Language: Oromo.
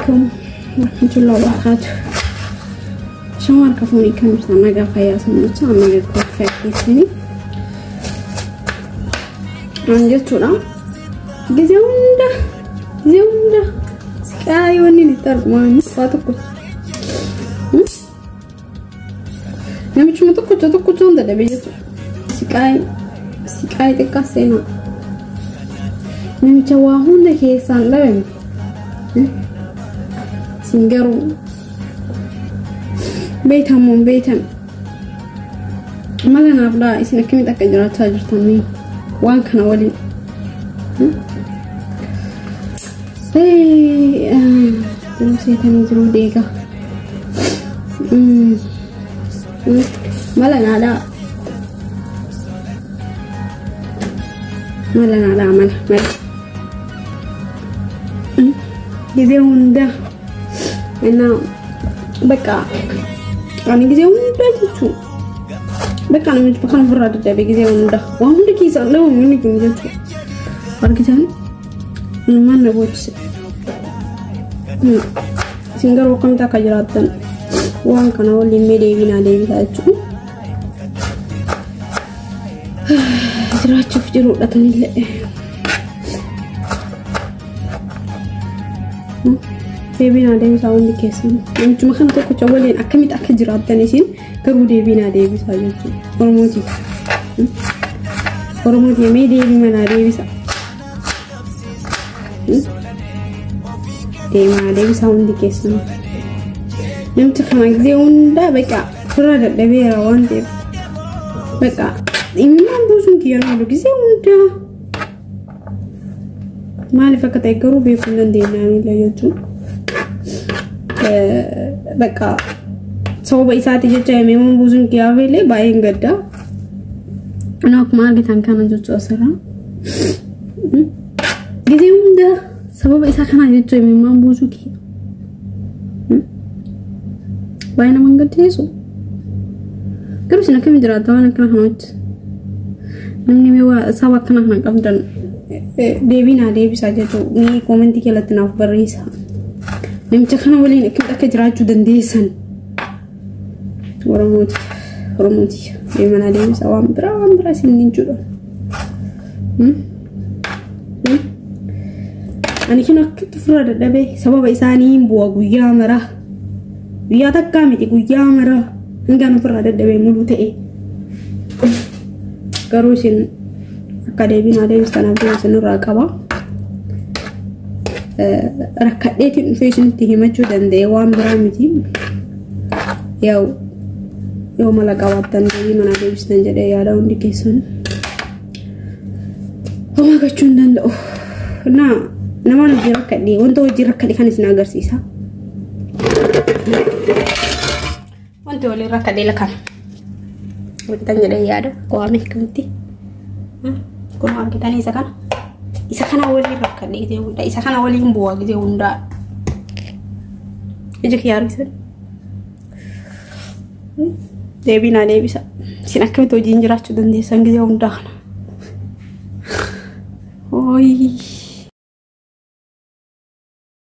Alaikum warahmatullahi wabarakatuh. Shama harka fuunii kan jirtan nagaa fayyaa sammuu amma gadi fakkeessanii. Waan jechuudha. Gizee hunda gizee hunda siqaayii wanni itti argamu waa tokko. Namichuma tokkocha tokkocha hunda dhabee jechuudha. Siqaayii siqaayii xiqqaa seenaa. Namicha waa hunda keessaan dhabame. Isin garuu beektan moo hin beektan? Mala naaf dhaa isin akkamitti akka jiraachaa jirtan mee waan kana waliin. Jiruu seetanii jiruu deegaa. Mala naa dhaa. Mala naa dhaa mala mala. Gizee hunda እና በቃ ani gizee hunda jechuun bakka namichi bakka ofirraa dadhabee gizee hunda waan hunda keessaan dhabamu inni kun jechuudha. Argitan ilmaan na boochise. Isin garuu akkamitti akka jiraattan waan kana waliin mee deebii naa deebisaa jechuudha. Jiraachuuf jiruudha tanillee. Deebii naa deebisaa hundi keessan. Namichuma kana tokkicha waliin akkamitti akka jiraattan isin garuu deebii naa deebisaa jechuudha. Oromootii. Oromootii mee deebii manaa deebisaa. Deemaa deebisaa hundi keessan. Namicha kana gisee hundaa baqa ofirraa dadhabeera waan ta'eef. Baqa imimmaan buusuun kiyyaan oolu gisee hundaa. Maaliif akka ta'e garuu beekuu hin dandeenye anillee jechuudha. Baqa sababa isaati jecha imimmaan buusuun kiyyaaf illee baay'een gadda. Ani akkuma argitan kana jechuudha asirraa. Gisee hundaa sababa isaa kanaa jecha imimmaan buusuu kiyya. Baay'ee nama hin gaddisiisu. Garuu isin akkamiin jiraattu waan akkana kana wajjin? Namni mee waa saba akkana kana qabdan deebii naa deebisaa jechuudha. Ni koomentii jalatti naaf barreessa. Namicha kana waliin akkamitti akka jiraachuu dandeessan? Oromooti. Oromooti. Deebii naa deebisaa waan biraa waan biraa isin hin jedhu. Ani kun akkamitti ofirraa dadhabee sababa isaanii hin bu'a guyyaa maraa. Guyyaa takkaa miti guyyaa maraa. Hangaan ofirraa dadhabee muluu ta'e. Garuu isin akka deebii naa deebistan abdii isinirraa qaba. Rakkadheetiin dhufee isinitti himachuu danda'e waan biraa miti. Yaa'u yoo mala qabaattan deebii manaa deebistan jedhee yaada hundi keessan. Homaa gochuu hin danda'u. Naa namaan hojii rakkadhee wanta hojii rakkadhe kan isin agarsiisa. Wanti waliin rakkadhee lakana. Argitan jedhee yaada qo'ame akkamitti. Kun argitanii isa kana. Isa kana waliin rakkadhe gisee hundaa. Isa kana waliin bu'aa gisee hundaa. Ija kiyya argitan. Deebii naa deebisa. Isin akkamitti hojiin jiraachuu dandeessan gisee hundaa kana? Ooyi.